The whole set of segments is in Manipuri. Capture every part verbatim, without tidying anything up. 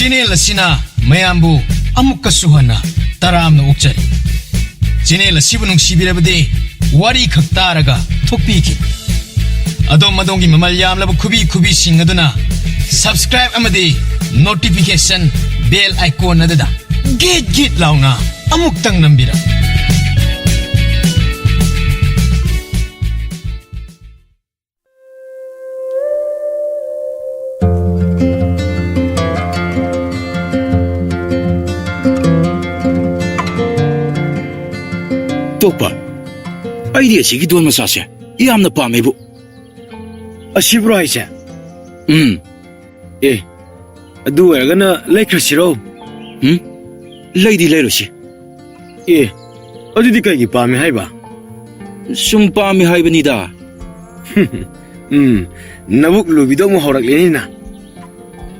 ꯆꯦꯅꯦꯜ ꯑꯁꯤꯅ ꯃꯌꯥꯝꯕꯨ ꯑꯃꯨꯛꯀꯁꯨ ꯍꯟꯅ ꯇꯔꯥꯝꯅ ꯑꯣꯛꯆꯔꯤ꯫ ꯆꯦꯅꯦꯜ ꯑꯁꯤꯕꯨ ꯅꯨꯡꯁꯤꯕꯤꯔꯕꯗꯤ ꯋꯥꯔꯤ ꯈꯛ ꯇꯥꯔꯒ ꯊꯣꯛꯄꯤꯈꯤꯕ꯫ ꯑꯗꯣꯝ ꯑꯗꯣꯝꯒꯤ ꯃꯃꯜ ꯌꯥꯝꯂꯕ ꯈꯨꯕꯤ ꯈꯨꯕꯤꯁꯤꯡ ꯑꯗꯨꯅ subscribe ꯑꯃꯗꯤ notification bell icon ꯑꯗꯨꯗ ꯒꯤꯠ ꯒꯤꯠ ꯂꯥꯎꯅ ꯑꯃꯨꯛꯇꯪ ꯅꯝꯕꯤꯔꯝꯃꯨ꯫ ꯇꯣꯛꯄ, ꯑꯩꯗꯤ ꯑꯁꯤꯒꯤ ꯗꯣꯟ ꯃꯆꯥꯁꯦ ꯌꯥꯝꯅ ꯄꯥꯝꯃꯦꯕꯨ꯫ ꯑꯁꯤꯕꯨꯔꯣ ꯍꯥꯏꯁꯦ? ꯎꯝ꯫ ꯑꯦ, ꯑꯗꯨ ꯑꯣꯏꯔꯒꯅ ꯂꯩꯈ꯭ꯔꯁꯤꯔꯣ? ꯎꯝ? ꯂꯩꯗꯤ ꯂꯩꯔꯨꯁꯤ꯫ ꯑꯦ, ꯑꯗꯨꯗꯤ ꯀꯩꯒꯤ ꯄꯥꯝꯃꯤ ꯍꯥꯏꯕ? ꯁꯨꯝ ꯄꯥꯝꯃꯤ ꯍꯥꯏꯕꯅꯤꯗ꯫ ꯎꯝ, ꯅꯕꯨꯛ ꯂꯨꯕꯤꯗꯣ ꯑꯃꯨꯛ ꯍꯧꯔꯛꯂꯦꯅꯤꯅ꯫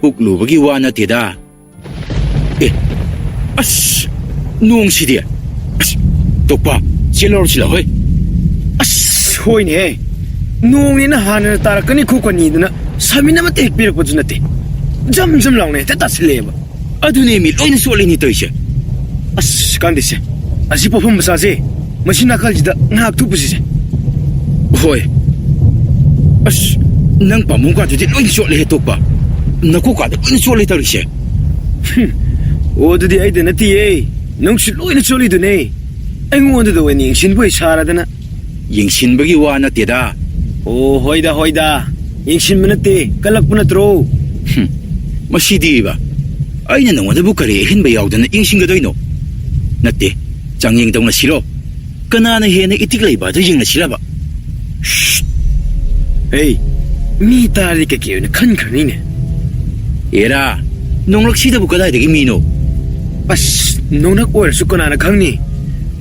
ꯄꯨꯛ ꯂꯨꯕꯒꯤ ꯋꯥ ꯅꯠꯇꯦꯗ꯫ ꯑꯦ, ꯑꯁ, ꯅꯣꯡꯁꯤꯗꯤ꯫ ꯑꯁ, ꯇꯣꯛꯄ, ꯆꯦꯜꯂꯧꯔꯁꯤ ꯂꯥꯎ, ꯍꯣꯏ꯫ ꯑꯁ, ꯍꯣꯏꯅꯦꯍꯦ꯫ ꯅꯣꯡꯅꯦꯅ ꯍꯥꯟꯅꯅ ꯇꯥꯔꯛꯀꯅꯤ ꯈꯣꯠꯀꯅꯤꯗꯅ ꯁꯥꯃꯤꯟ ꯑꯃꯠꯇ ꯍꯦꯛ ꯄꯤꯔꯛꯄꯁꯨ ꯅꯠꯇꯦ꯫ ꯖꯝ ꯖꯝ ꯂꯥꯎꯅ ꯍꯦꯛꯇ ꯇꯥꯁꯤꯜꯂꯛꯑꯦꯕ꯫ ꯑꯗꯨꯅꯦ ꯃꯤ ꯂꯣꯏꯅ ꯆꯣꯠꯂꯤꯅꯤ ꯇꯧꯔꯤꯁꯦ꯫ ꯑꯁ, ꯀꯥꯟꯗꯦꯁꯦ꯫ ꯑꯁꯤ ꯄꯣꯠꯐꯝ ꯃꯆꯥꯁꯦ, ꯃꯁꯤ ꯅꯥꯀꯜꯁꯤꯗ ꯉꯥꯏꯍꯥꯛ ꯊꯨꯞꯄꯨꯁꯤꯁꯦ꯫ ꯍꯣꯏ꯫ ꯑꯁ, ꯅꯪ ꯄꯥꯝꯕꯣꯝ ꯀꯥꯗꯨꯗꯤ ꯂꯣꯏꯅ ꯆꯣꯠꯂꯦꯍꯦ ꯇꯣꯛꯄ꯫ ꯅꯀꯣꯛ ꯀꯥꯗ ꯂꯣꯏꯅ ꯆꯣꯠꯂꯦ ꯇꯧꯔꯤꯁꯦ꯫ ꯍꯨꯝ꯫ ꯑꯣ, ꯑꯗꯨꯗꯤ ꯑꯩꯗ ꯅꯠꯇꯤꯌꯦ꯫ ꯅꯪꯁꯨ ꯂꯣꯏꯅ ꯆꯣꯠꯂꯤꯗꯨꯅꯦ꯫ ꯑꯩꯉꯣꯟꯗꯗ ꯑꯣꯏꯅ ꯌꯦꯡꯁꯤꯟꯕ ꯑꯣꯏ ꯁꯥꯔꯗꯅ꯫ ꯌꯦꯡꯁꯤꯟꯕꯒꯤ ꯋꯥ ꯅꯠꯇꯦꯗ꯫ ꯑꯣ, ꯍꯣꯏꯗ, ꯍꯣꯏꯗ꯫ ꯌꯦꯡꯁꯤꯟꯕ ꯅꯠꯇꯦ, ꯀꯜꯂꯛꯄ ꯅꯠꯇ꯭ꯔꯣ? ꯍꯨꯝ, ꯃꯁꯤꯗꯤꯕ꯫ ꯑꯩꯅ ꯅꯉꯣꯟꯗꯕꯨ ꯀꯔꯤ ꯑꯍꯦꯟꯕ ꯌꯥꯎꯗꯅ ꯌꯦꯡꯁꯤꯟꯒꯗꯣꯏꯅꯣ? ꯅꯠꯇꯦ, ꯆꯥꯡꯌꯦꯡ ꯇꯧꯅꯁꯤꯔꯣ? ꯀꯅꯥꯅ ꯍꯦꯟꯅ ꯏꯇꯤꯛ ꯂꯩꯕ ꯑꯗꯨ ꯌꯦꯡꯅꯁꯤꯔꯕ? ꯁ꯭ꯁ! ꯍꯦ, ꯃꯤ ꯇꯥꯔꯗꯤ ꯀꯩꯀꯩ ꯑꯣꯏꯅ ꯈꯟꯈ꯭ꯔꯅꯤꯅꯦ꯫ ꯑꯦꯔꯥ, ꯅꯣꯡꯂꯛꯁꯤꯗꯕꯨ ꯀꯗꯥꯏꯗꯒꯤ ꯃꯤꯅꯣ? ꯑꯁ, ꯅꯣꯡꯂꯛ ꯑꯣꯏꯔꯁꯨ ꯀꯅꯥꯅ ꯈꯪꯅꯤ?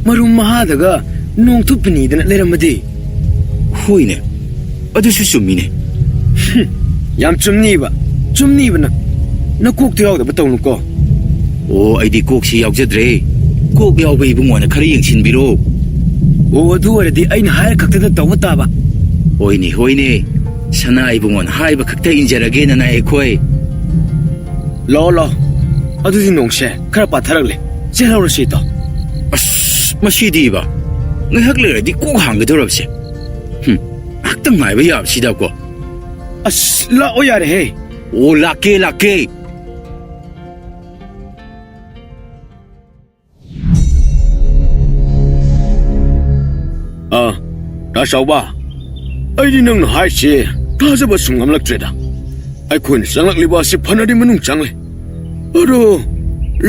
ꯃꯔꯨꯝ ꯃꯍꯥꯗꯒ ꯅꯣꯡ ꯊꯨꯞꯄꯤꯅꯤꯗꯅ ꯂꯩꯔꯝꯃꯗꯤ? ꯍꯣꯏꯅꯦ, ꯑꯗꯨꯁꯨ ꯆꯨꯝꯃꯤꯅꯦ꯫ ꯍꯨꯝ, ꯌꯥꯝ ꯆꯨꯝꯅꯤꯕ, ꯆꯨꯝꯅꯤꯕ ꯅꯪ꯫ ꯅꯀꯣꯛꯇꯣ ꯌꯥꯎꯗꯕ ꯇꯧꯅꯨꯀꯣ꯫ ꯑꯣ, ꯑꯩꯗꯤ ꯀꯣꯛꯁꯤ ꯌꯥꯎꯖꯗ꯭ꯔꯦ꯫ ꯀꯣꯛ ꯌꯥꯎꯕ ꯏꯕꯨꯡꯉꯣꯅ ꯈꯔ ꯌꯦꯡꯁꯤꯟꯕꯤꯔꯣ꯫ ꯑꯣ, ꯑꯗꯨ ꯑꯣꯏꯔꯗꯤ ꯑꯩꯅ ꯍꯥꯏꯔ ꯈꯛꯇꯗ ꯇꯧꯕ ꯇꯥꯕ꯫ ꯍꯣꯏꯅꯦ, ꯍꯣꯏꯅꯦ꯫ ꯁꯅꯥ ꯏꯕꯨꯡꯉꯣꯅ ꯍꯥꯏꯕ ꯈꯛꯇ ꯏꯟꯖꯔꯒꯦ ꯅꯅꯥꯏ ꯑꯩꯈꯣꯏ꯫ ꯂꯥꯛꯑꯣ, ꯂꯥꯛꯑꯣ꯫ ꯑꯗꯨꯗꯤ ꯅꯣꯡꯁꯦ ꯈꯔ ꯄꯥꯊꯔꯛꯂꯦ꯫ ꯆꯦꯜꯍꯧꯔꯁꯤ, ꯏꯇꯥꯎ꯫ ꯑꯁ, ꯃꯁꯤꯗꯤꯕ꯫ ꯉꯥꯏꯍꯥꯛ ꯂꯩꯔꯗꯤ ꯀꯣꯛ ꯍꯥꯡꯒꯗꯧꯔꯕꯁꯦ꯫ ꯍꯨꯝ, ꯉꯥꯏꯍꯥꯛꯇꯪ ꯉꯥꯏꯕ ꯌꯥꯕꯁꯤꯗꯀꯣ꯫ ꯑꯁ, ꯂꯥꯛꯑꯣ ꯌꯥꯔꯦꯍꯦ꯫ ꯑꯣ, ꯂꯥꯛꯀꯦ, ꯂꯥꯛꯀꯦ꯫ ꯑꯥ, ꯇꯥ ꯆꯥꯎꯕ, ꯑꯩꯗꯤ ꯅꯪꯅ ꯍꯥꯏꯁꯦ ꯊꯥꯖꯕ ꯁꯨꯝ ꯉꯝꯂꯛꯇ꯭ꯔꯦꯗ꯫ ꯑꯩꯈꯣꯏꯅ ꯆꯪꯂꯛꯂꯤꯕ ꯑꯁꯤ ꯐꯅꯗꯤ ꯃꯅꯨꯡ ꯆꯪꯂꯦ꯫ ꯑꯗꯣ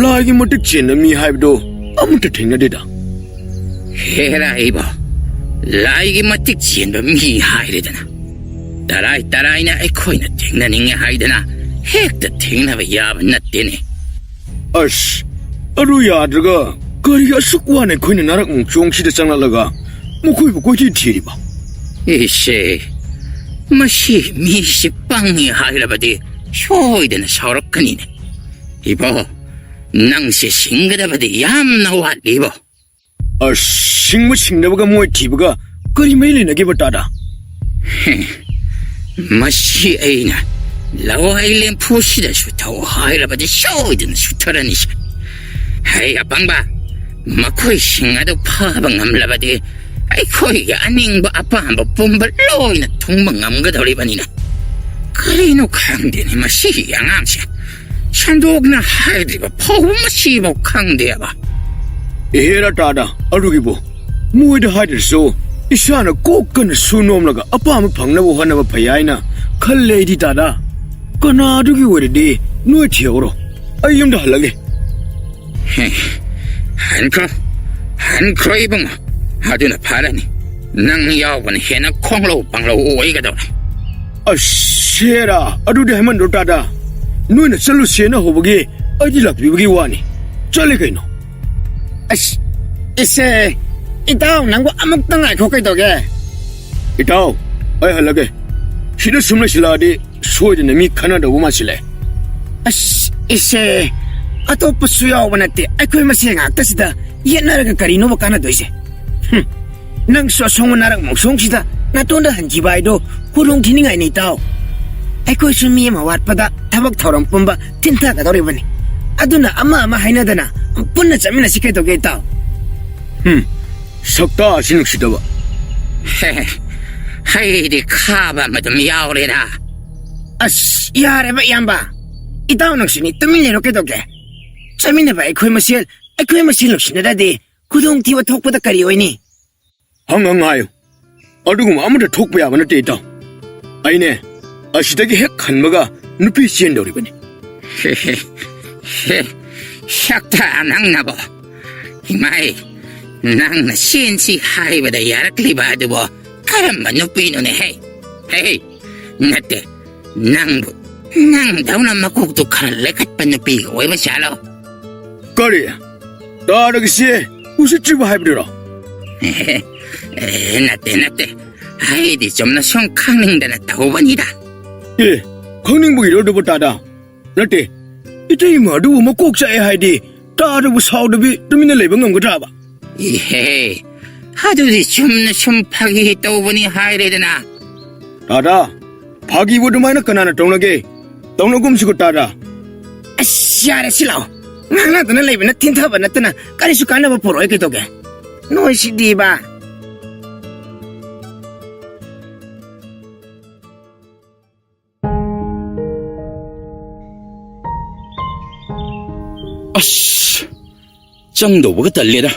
ꯂꯥꯏꯒꯤ ꯃꯇꯤꯛ ꯆꯦꯟꯕ ꯃꯤ ꯍꯥꯏꯕꯗꯣ ꯑꯃꯠꯇ ꯊꯦꯡꯅꯗꯦꯗ꯫ ꯍꯦꯔꯥ ꯏꯕꯣ, ꯂꯥꯏꯒꯤ ꯃꯇꯤꯛ ꯆꯦꯟꯕ ꯃꯤ ꯍꯥꯏꯔꯦꯗꯅ꯫ ꯇꯔꯥꯏ ꯇꯔꯥꯏꯅ ꯑꯩꯈꯣꯏꯅ ꯊꯦꯡꯅꯅꯤꯡꯉꯦ ꯍꯥꯏꯗꯅ ꯍꯦꯛꯇ ꯊꯦꯡꯅꯕ ꯌꯥꯕ ꯅꯠꯇꯦꯅꯦ꯫ ꯑꯁ, ꯑꯗꯨ ꯌꯥꯗ꯭ꯔꯒ ꯀꯔꯤ ꯑꯁꯨꯛ ꯋꯥꯅ ꯑꯩꯈꯣꯏꯅ ꯅꯥꯔꯛ ꯃꯣꯡꯁꯣꯡꯁꯤꯗ ꯆꯪꯂꯛꯂꯒ ꯃꯈꯣꯏꯕꯨ ꯀꯣꯏꯊꯤ ꯊꯤꯔꯤꯕ? ꯏꯁꯦ, ꯃꯁꯤ ꯃꯤꯁꯤ ꯄꯪꯉꯤ ꯍꯥꯏꯔꯕꯗꯤ ꯁꯣꯏꯗꯅ ꯁꯥꯎꯔꯛꯀꯅꯤꯅꯦ꯫ ꯏꯕꯣ, ꯅꯪꯁꯦ ꯁꯤꯡꯒꯗꯕꯗꯤ ꯌꯥꯝꯅ ꯋꯥꯠꯂꯤꯕꯣ꯫ ꯑꯁ, ꯁꯤꯡꯕ ꯁꯤꯡꯗꯕꯒ ꯃꯣꯏ ꯊꯤꯕꯒ ꯀꯔꯤ ꯃꯔꯤ ꯂꯩꯅꯒꯦꯕ, ꯇꯥꯗ? ꯍꯦ, ꯃꯁꯤ ꯑꯩꯅ ꯂꯋꯥꯏ ꯂꯦꯝꯐꯨꯁꯤꯗ ꯁꯨꯊꯧ ꯍꯥꯏꯔꯕꯗꯤ ꯁꯣꯏꯗꯅ ꯁꯨꯊꯔꯅꯤꯁꯦ꯫ ꯍꯩ ꯑꯄꯪꯕ, ꯃꯈꯣꯏꯁꯤꯡ ꯑꯗꯨ ꯐꯥꯕ ꯉꯝꯂꯕꯗꯤ ꯑꯩꯈꯣꯏꯒꯤ ꯑꯅꯤꯡꯕ ꯑꯄꯥꯝꯕ ꯄꯨꯝꯕ ꯂꯣꯏꯅ ꯊꯨꯡꯕ ꯉꯝꯒꯗꯧꯔꯤꯕꯅꯤꯅ꯫ ꯀꯔꯤꯅꯣ ꯈꯪꯗꯦꯅꯦ ꯃꯁꯤꯒꯤ ꯑꯉꯥꯡꯁꯦ꯫ ꯁꯟꯗꯣꯛꯅ ꯍꯥꯏꯗ꯭ꯔꯤꯕ ꯐꯥꯎꯕ ꯃꯁꯤꯐꯥꯎ ꯈꯪꯗꯦꯕ꯫ ꯑꯦꯍꯦꯔꯥ ꯇꯥꯗ, ꯑꯗꯨꯒꯤꯕꯨ ꯃꯣꯏꯗ ꯍꯥꯏꯗ꯭ꯔꯁꯨ ꯏꯁꯥꯅ ꯀꯣꯛ ꯀꯟꯅ ꯁꯨ ꯅꯣꯝꯂꯒ ꯑꯄꯥꯝꯕ ꯐꯪꯅꯕ ꯍꯣꯠꯅꯕ ꯐꯩ ꯍꯥꯏꯅ ꯈꯜꯂꯦ ꯑꯩꯗꯤ, ꯇꯥꯗ꯫ ꯀꯅꯥꯗꯨꯒꯤ ꯑꯣꯏꯔꯗꯤ ꯅꯣꯏ ꯊꯤꯍꯧꯔꯣ, ꯑꯩ ꯌꯨꯝꯗ ꯍꯜꯂꯒꯦ꯫ ꯍꯦ, ꯍꯟꯈ꯭ꯔꯣ, ꯍꯟꯈ꯭ꯔꯣ ꯏꯕꯨꯡꯉꯣ, ꯑꯗꯨꯅ ꯐꯔꯅꯤ꯫ ꯅꯪ ꯌꯥꯎꯕꯅ ꯍꯦꯟꯅ ꯈꯣꯡꯂꯧ ꯄꯥꯡꯂꯧ ꯑꯣꯏꯒꯗꯧꯔꯦ꯫ ꯑꯁ, ꯁꯦꯔꯥ, ꯑꯗꯨꯗꯤ ꯍꯥꯏꯃꯟꯗ꯭ꯔꯣ ꯇꯥꯗ? ꯅꯣꯏꯅ ꯆꯠꯂꯨꯁꯦꯅ ꯍꯧꯕꯒꯤ ꯑꯩꯗꯤ ꯂꯥꯛꯄꯤꯕꯒꯤ ꯋꯥꯅꯤ꯫ ꯆꯠꯂꯦ ꯀꯩꯅꯣ꯫ ꯑꯁ, ꯏꯆꯦ, ꯏꯇꯥꯎ ꯅꯪꯕꯨ ꯑꯃꯨꯛꯇ ꯉꯥꯏꯈꯣ ꯀꯩꯗꯧꯒꯦ? ꯏꯇꯥꯎ, ꯑꯩ ꯍꯜꯂꯒꯦ꯫ ꯁꯤꯗ ꯁꯨꯝ ꯂꯩꯁꯤꯜꯂꯛꯑꯗꯤ ꯁꯣꯏꯗꯅ ꯃꯤ ꯈꯟꯅꯗꯧꯕ ꯃꯥꯟꯁꯤꯜꯂꯛꯑꯦ꯫ ꯑꯁ, ꯏꯆꯦ, ꯑꯇꯣꯞꯄꯁꯨ ꯌꯥꯎꯕ ꯅꯠꯇꯦ꯫ ꯑꯩꯈꯣꯏ ꯃꯁꯦꯟ ꯉꯥꯛꯇꯁꯤꯗ ꯌꯦꯠꯅꯔꯒ ꯀꯔꯤꯅꯣꯕ ꯀꯥꯟꯅꯗꯣꯏꯁꯦ? ꯍꯨꯝ, ꯅꯪꯁꯨ ꯑꯁꯣꯡꯕ ꯅꯥꯔꯛ ꯃꯣꯡꯁꯣꯡꯁꯤꯗ ꯅꯥꯇꯣꯟꯗ ꯍꯟꯈꯤꯕ ꯍꯥꯏꯗꯣ ꯈꯨꯗꯣꯡ ꯊꯤꯅꯤꯡꯉꯥꯏꯅꯤ, ꯏꯇꯥꯎ꯫ ꯑꯩꯈꯣꯏꯁꯨ ꯃꯤ ꯑꯃ ꯋꯥꯠꯄꯗ ꯊꯕꯛ ꯊꯧꯔꯝ ꯄꯨꯝꯕ ꯊꯤꯟꯊꯒꯗꯧꯔꯤꯕꯅꯤ꯫ ꯑꯗꯨꯅ ꯑꯃ ꯑꯃ ꯍꯥꯏꯅꯗꯅ ꯄꯨꯟꯅ ꯆꯠꯃꯤꯟꯅꯁꯤ ꯀꯩꯗꯧꯒꯦ, ꯏꯇꯥꯎ? ꯎꯝ, ꯁꯛꯇꯥ ꯑꯁꯤ ꯅꯨꯡꯁꯤꯗꯕ꯫ ꯍꯦ, ꯑꯩꯗꯤ ꯈꯥꯕ ꯑꯃ ꯑꯗꯨꯝ ꯌꯥꯎꯔꯦꯗ꯫ ꯑꯁ, ꯌꯥꯔꯦꯕ, ꯏꯌꯥꯝꯕ꯫ ꯏꯇꯥꯎ ꯅꯪꯁꯨꯅꯤ, ꯇꯨꯃꯤꯟ ꯂꯩꯔꯣ ꯀꯩꯗꯧꯒꯦ? ꯆꯠꯃꯤꯟꯅꯕ ꯑꯩꯈꯣꯏ ꯃꯁꯦꯜ, ꯑꯩꯈꯣꯏ ꯃꯁꯦꯜ ꯅꯨꯡꯁꯤꯅꯗ꯭ꯔꯗꯤ ꯈꯨꯗꯣꯡꯊꯤꯕ ꯊꯣꯛꯄꯗ ꯀꯔꯤ ꯑꯣꯏꯅꯤ? ꯍꯪ ꯍꯪ ꯍꯥꯏꯌꯨ꯫ ꯑꯗꯨꯒꯨꯝꯕ ꯑꯃꯠꯇ ꯊꯣꯛꯄ ꯌꯥꯕ ꯅꯠꯇꯦ, ꯏꯇꯥꯎ꯫ ꯑꯩꯅꯦ, ꯑꯁꯤꯗꯒꯤ ꯍꯦꯛ ꯍꯟꯕꯒ ꯅꯨꯄꯤ ꯆꯦꯟꯗꯧꯔꯤꯕꯅꯤ꯫ ꯁꯛꯇ ꯅꯪꯅꯕꯣ? ꯏꯃꯥꯏ, ꯅꯪꯅ ꯆꯦꯟꯁꯤ ꯍꯥꯏꯕꯗ ꯌꯥꯔꯛꯂꯤꯕ ꯑꯗꯨꯕꯨ ꯀꯔꯝꯕ ꯅꯨꯄꯤꯅꯣꯅꯦ? ꯍꯦ, ꯍꯦ, ꯅꯠꯇꯦ, ꯅꯪꯕꯨ, ꯅꯪꯗꯧꯅ ꯃꯀꯣꯛꯇꯨ ꯈꯔ ꯂꯩꯈꯠꯄ ꯅꯨꯄꯤꯒ ꯑꯣꯏꯕ ꯖꯥꯠꯂꯣ? ꯀꯔꯤ? ꯇꯥꯔꯒꯁꯤ ꯎꯁꯤꯠꯇ꯭ꯔꯤꯕ ꯍꯥꯏꯕꯗꯨꯔꯣ? ꯑꯦ, ꯅꯠꯇꯦ, ꯅꯠꯇꯦ꯫ ꯑꯩꯗꯤ ꯆꯨꯝꯅ ꯁꯨꯝ ꯈꯪꯅꯤꯡꯗꯅ ꯇꯧꯕꯅꯤꯗ꯫ ꯑꯦ, ꯈꯪꯅꯤꯡꯕꯒꯤꯔꯣ ꯑꯗꯨꯕꯨ, ꯇꯥꯗ? ꯅꯠꯇꯦ, ꯏꯇꯩꯃ ꯑꯗꯨꯕꯨ ꯃꯀꯣꯛ ꯆꯥꯛꯑꯦ ꯍꯥꯏꯗꯤ ꯇꯥꯗꯕꯨ ꯁꯥꯎꯗꯕꯤ ꯇꯨꯃꯤꯟꯅ ꯂꯩꯕ ꯉꯝꯒꯗ꯭ꯔꯕ? ꯏꯍꯦ, ꯑꯗꯨꯗꯤ ꯆꯨꯝꯅ ꯁꯨꯝ ꯐꯥꯒꯤ ꯇꯧꯕꯅꯤ ꯍꯥꯏꯔꯦꯗꯅ꯫ ꯇꯥꯗ, ꯐꯥꯒꯤꯕꯨ ꯑꯗꯨꯃꯥꯏꯅ ꯀꯅꯥꯅ ꯇꯧꯅꯒꯦ? ꯇꯧꯅꯒꯨꯝꯁꯤꯀꯣ, ꯇꯥꯗ꯫ ꯑꯁ, ꯌꯥꯔꯦ, ꯁꯤ ꯂꯥꯛꯑꯣ꯫ ꯉꯥꯡꯅꯗꯅ ꯂꯩꯕꯅ ꯊꯤꯟꯊꯕ ꯅꯠꯇꯅ ꯀꯔꯤꯁꯨ ꯀꯥꯟꯅꯕ ꯄꯨꯔꯛꯑꯣꯏ ꯀꯩꯗꯧꯒꯦ? ꯅꯣꯏꯁꯤꯗꯤꯕ꯫ ꯑꯁ, ꯆꯪꯗꯧꯕꯒ ꯇꯜꯂꯦꯗ꯫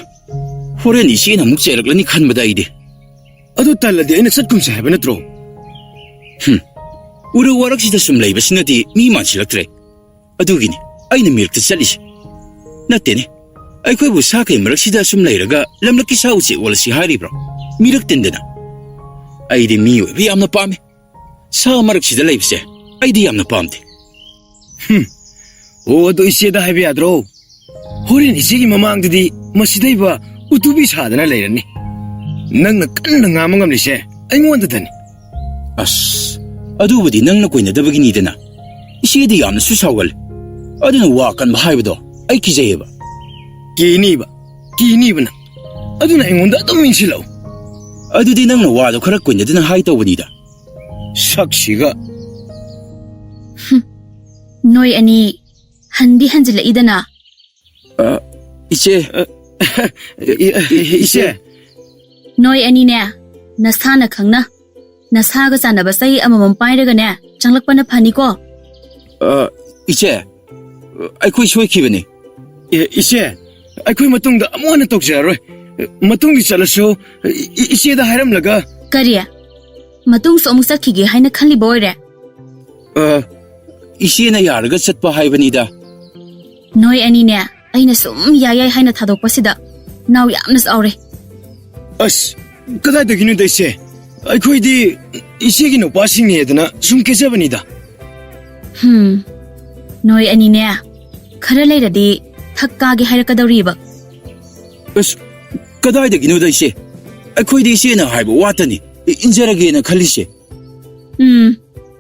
ꯍꯣꯔꯦꯟ ꯏꯆꯦꯅ ꯑꯃꯨꯛ ꯆꯩꯔꯛꯂꯅꯤ ꯈꯟꯕꯗ ꯑꯩꯗꯤ꯫ ꯑꯗꯨ ꯇꯜꯂꯗꯤ ꯑꯩꯅ ꯆꯠꯀꯨꯝꯁꯦ ꯍꯥꯏꯕ ꯅꯠꯇ꯭ꯔꯣ? ꯍꯨꯝ, ꯎꯔꯨ ꯋꯥꯔꯛꯁꯤꯗ ꯁꯨꯝ ꯂꯩꯕꯁꯤꯅꯗꯤ ꯃꯤ ꯃꯥꯟꯁꯤꯜꯂꯛꯇ꯭ꯔꯦ꯫ ꯑꯗꯨꯒꯤꯅꯤ ꯑꯩꯅ ꯃꯤꯔꯛꯇ ꯆꯠꯂꯤꯁꯦ꯫ ꯅꯠꯇꯦꯅꯦ, ꯑꯩꯈꯣꯏꯕꯨ ꯁꯥ ꯀꯩ ꯃꯔꯛꯁꯤꯗ ꯁꯨꯝ ꯂꯩꯔꯒ ꯂꯝꯂꯛꯀꯤ ꯁꯥ ꯎꯆꯦꯛ ꯑꯣꯜꯂꯁꯤ ꯍꯥꯏꯔꯤꯕ꯭ꯔꯣ? ꯃꯤꯔꯛ ꯇꯤꯟꯗꯅ꯫ ꯑꯩꯗꯤ ꯃꯤ ꯑꯣꯏꯕ ꯌꯥꯝꯅ ꯄꯥꯝꯃꯤ꯫ ꯁꯥ ꯃꯔꯛꯁꯤꯗ ꯂꯩꯕꯁꯦ ꯑꯩꯗꯤ ꯌꯥꯝꯅ ꯄꯥꯝꯗꯦ꯫ ꯍꯨꯝ꯫ ꯑꯣ, ꯑꯗꯣ ꯏꯆꯦꯗ ꯍꯥꯏꯕ ꯌꯥꯗ꯭ꯔꯣ? ꯍꯣꯔꯦꯟ ꯏꯆꯦꯒꯤ ꯃꯃꯥꯡꯗꯗꯤ ꯃꯁꯤꯗꯩꯕ ꯎꯇꯨꯕꯤ ꯁꯥꯗꯅ ꯂꯩꯔꯅꯤ꯫ ꯅꯪꯅ ꯀꯟꯅ ꯉꯥꯡꯕ ꯉꯝꯂꯤꯁꯦ ꯑꯩꯉꯣꯟꯗꯗꯅꯤ꯫ ꯑꯁ, ꯑꯗꯨꯕꯨꯗꯤ ꯅꯪꯅ ꯀꯣꯏꯅꯗꯕꯒꯤꯅꯤꯗꯅ꯫ ꯏꯆꯦꯗꯤ ꯌꯥꯝꯅꯁꯨ ꯁꯥꯎꯒꯜꯂꯤ꯫ ꯑꯗꯨꯅ ꯋꯥ ꯀꯟꯕ ꯍꯥꯏꯕꯗꯣ ꯑꯩ ꯀꯤꯖꯩꯌꯦꯕ꯫ ꯀꯤꯅꯤꯕ, ꯀꯤꯅꯤꯕ ꯅꯪ꯫ ꯑꯗꯨꯅ ꯑꯩꯉꯣꯟꯗ ꯑꯗꯨꯝ ꯏꯟꯁꯤꯜꯂꯛꯎ꯫ ꯑꯗꯨꯗꯤ ꯅꯪꯅ ꯋꯥꯗꯣ ꯈꯔ ꯀꯣꯏꯅꯗꯅ ꯍꯥꯏ ꯇꯧꯕꯅꯤꯗ꯫ ꯁꯛꯁꯤꯒ꯫ ꯅꯣꯏ ꯑꯅꯤ ꯍꯟꯗꯤ ꯍꯟꯖꯤꯜꯂꯛꯏꯗꯅ꯫ ꯑ, ꯏꯆꯦ꯫ ꯑ, ꯏ-, ꯏ-, ꯏꯆꯦ꯫ ꯅꯣꯏ ꯑꯅꯤꯅꯦ, ꯅꯁꯥꯅ ꯈꯪꯅ, ꯅꯁꯥꯒ ꯆꯥꯟꯅꯕ ꯆꯩ ꯑꯃꯃꯝ ꯄꯥꯏꯔꯒꯅꯦ, ꯆꯪꯂꯛꯄꯅ ꯐꯅꯤꯀꯣ꯫ ꯑ, ꯏꯆꯦ, ꯑꯩꯈꯣꯏ ꯁꯣꯏꯈꯤꯕꯅꯤ꯫ ꯏ-, ꯏꯆꯦ, ꯑꯩꯈꯣꯏ ꯃꯇꯨꯡꯗ ꯑꯃꯨꯛ ꯍꯟꯅ ꯇꯧꯖꯔꯔꯣꯏ꯫ ꯃꯇꯨꯡꯗꯤ ꯆꯠꯂꯁꯨ, ꯏ-, ꯏ-, ꯏꯆꯦꯗ ꯍꯥꯏꯔꯝꯂꯒ꯫ ꯀꯔꯤ? ꯃꯇꯨꯡꯁꯨ ꯑꯃꯨꯛ ꯆꯠꯈꯤꯒꯦ ꯍꯥꯏꯅ ꯈꯜꯂꯤꯕ ꯑꯣꯏꯔꯦ? ꯑ, ꯏꯆꯦꯅ ꯌꯥꯔꯒ ꯆꯠꯄ ꯍꯥꯏꯕꯅꯤꯗ꯫ ꯅꯣꯏ ꯑꯅꯤꯅꯦ, ꯑꯩꯅ ꯁꯨꯝ ꯌꯥꯏ ꯌꯥꯏ ꯍꯥꯏꯅ ꯊꯥꯗꯣꯛꯄꯁꯤꯗ ꯅꯥꯎ ꯌꯥꯝꯅ ꯆꯥꯎꯔꯦ꯫ ꯑꯁ, ꯀꯗꯥꯏꯗꯒꯤꯅꯣꯗ ꯏꯆꯦ? ꯑꯩꯈꯣꯏꯗꯤ ꯏꯆꯦꯒꯤ ꯅꯨꯄꯥꯁꯤꯡꯅꯦꯗꯅ ꯁꯨꯝ ꯀꯦꯖꯕꯅꯤꯗ꯫ ꯍꯨꯝ, ꯅꯣꯏ ꯑꯅꯤꯅꯦ, ꯈꯔ ꯂꯩꯔꯗꯤ ꯊꯛ ꯀꯥꯒꯦ ꯍꯥꯏꯔꯛꯀꯗꯧꯔꯤꯕ꯫ ꯑꯁ, ꯀꯗꯥꯏꯗꯒꯤꯅꯣꯗ ꯏꯆꯦ? ꯑꯩꯈꯣꯏꯗꯤ ꯏꯆꯦꯅ ꯍꯥꯏꯕ ꯋꯥꯇꯅꯤ ꯏ-, ꯏꯟꯖꯔꯒꯦꯅ ꯈꯜꯂꯤꯁꯦ꯫ ꯎꯝ,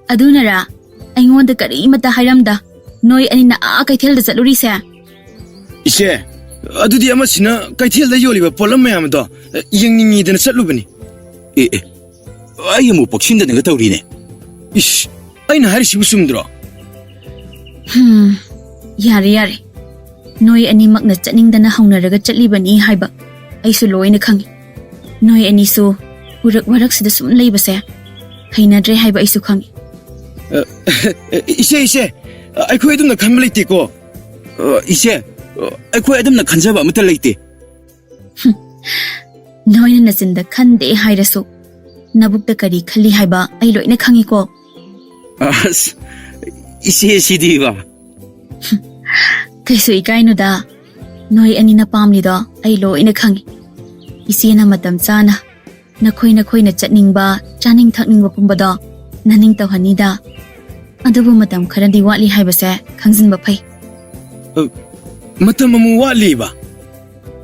ꯑꯗꯨꯅꯔꯥ ꯑꯩꯉꯣꯟꯗ ꯀꯔꯤꯃꯠꯇ ꯍꯥꯏꯔꯝꯗ ꯅꯣꯏ ꯑꯅꯤꯅ ꯑꯥ ꯀꯩꯊꯦꯜꯗ ꯆꯠꯂꯨꯔꯤꯁꯦ? ꯏꯆꯦ, ꯑꯗꯨꯗꯤ ꯑꯃꯁꯤꯅ ꯀꯩꯊꯦꯜꯗ ꯌꯣꯜꯂꯤꯕ ꯄꯣꯠꯂꯝ ꯃꯌꯥꯝ ꯑꯗꯣ, ꯑ, ꯌꯦꯡꯅꯤꯡꯉꯤꯗꯅ ꯆꯠꯂꯨꯕꯅꯤ꯫ ꯑꯦ, ꯑꯦ, ꯑꯩ ꯑꯃꯨꯛ ꯄꯛꯁꯤꯟꯗꯅꯒ ꯇꯧꯔꯤꯅꯦ꯫ ꯏꯁ, ꯑꯩꯅ ꯍꯥꯏꯔꯤꯁꯤꯕꯨ ꯆꯨꯝꯗ꯭ꯔꯣ? ꯍꯨꯝ, ꯌꯥꯔꯦ, ꯌꯥꯔꯦ꯫ ꯅꯣꯏ ꯑꯅꯤꯃꯛꯅ ꯆꯠꯅꯤꯡꯗꯅ ꯍꯧꯅꯔꯒ ꯆꯠꯂꯤꯕꯅꯤ ꯍꯥꯏꯕ ꯑꯩꯁꯨ ꯂꯣꯏꯅ ꯈꯪꯏ꯫ ꯅꯣꯏ ꯑꯅꯤꯁꯨ ꯎꯔꯛ ꯋꯥꯔꯛꯁꯤꯗ ꯁꯨꯝ ꯂꯩꯕꯁꯦ ꯍꯩꯅꯗ꯭ꯔꯦ ꯍꯥꯏꯕ ꯑꯩꯁꯨ ꯈꯪꯏ꯫ ꯑ, ꯏꯆꯦ, ꯏꯆꯦ, ꯑꯩꯈꯣꯏ ꯑꯗꯨꯝꯅ ꯈꯟꯕ ꯂꯩꯇꯦꯀꯣ꯫ ꯑ, ꯏꯆꯦ, ꯑꯩꯈꯣꯏ ꯑꯗꯨꯝꯅ ꯈꯟꯖꯕ ꯑꯃꯠꯇ ꯂꯩꯇꯦ꯫ ꯍꯨꯝ, ꯅꯣꯏꯅ ꯅꯆꯤꯟꯗ ꯈꯟꯗꯦ ꯍꯥꯏꯔꯁꯨ, ꯅꯕꯨꯛꯇ ꯀꯔꯤ ꯈꯜꯂꯤ ꯍꯥꯏꯕ ꯑꯩ ꯂꯣꯏꯅ ꯈꯪꯏꯀꯣ꯫ ꯑꯁ, ꯏꯆꯦ ꯁꯤꯗꯤꯕ꯫ ꯀꯩꯁꯨ ꯏꯀꯥꯏꯅꯨꯗ, ꯅꯣꯏ ꯑꯅꯤꯅ ꯄꯥꯝꯂꯤꯗꯣ ꯑꯩ ꯂꯣꯏꯅ ꯈꯪꯏ꯫ ꯏꯆꯦꯅ ꯃꯇꯝ ꯆꯥꯅ ꯅꯈꯣꯏ ꯅꯈꯣꯏꯅ ꯆꯠꯅꯤꯡꯕ, ꯆꯥꯅꯤꯡ ꯊꯛꯅꯤꯡꯕ ꯄꯨꯝꯕꯗꯣ ꯅꯅꯤꯡ ꯇꯧꯍꯟꯅꯤꯗ꯫ ꯑꯗꯨꯕꯨ ꯃꯇꯝ ꯈꯔꯗꯤ ꯋꯥꯠꯂꯤ ꯍꯥꯏꯕꯁꯦ ꯈꯪꯖꯤꯟꯕ ꯐꯩ꯫ ꯑ, ꯃꯇꯝ ꯑꯃꯨꯛ ꯋꯥꯠꯂꯤꯕ?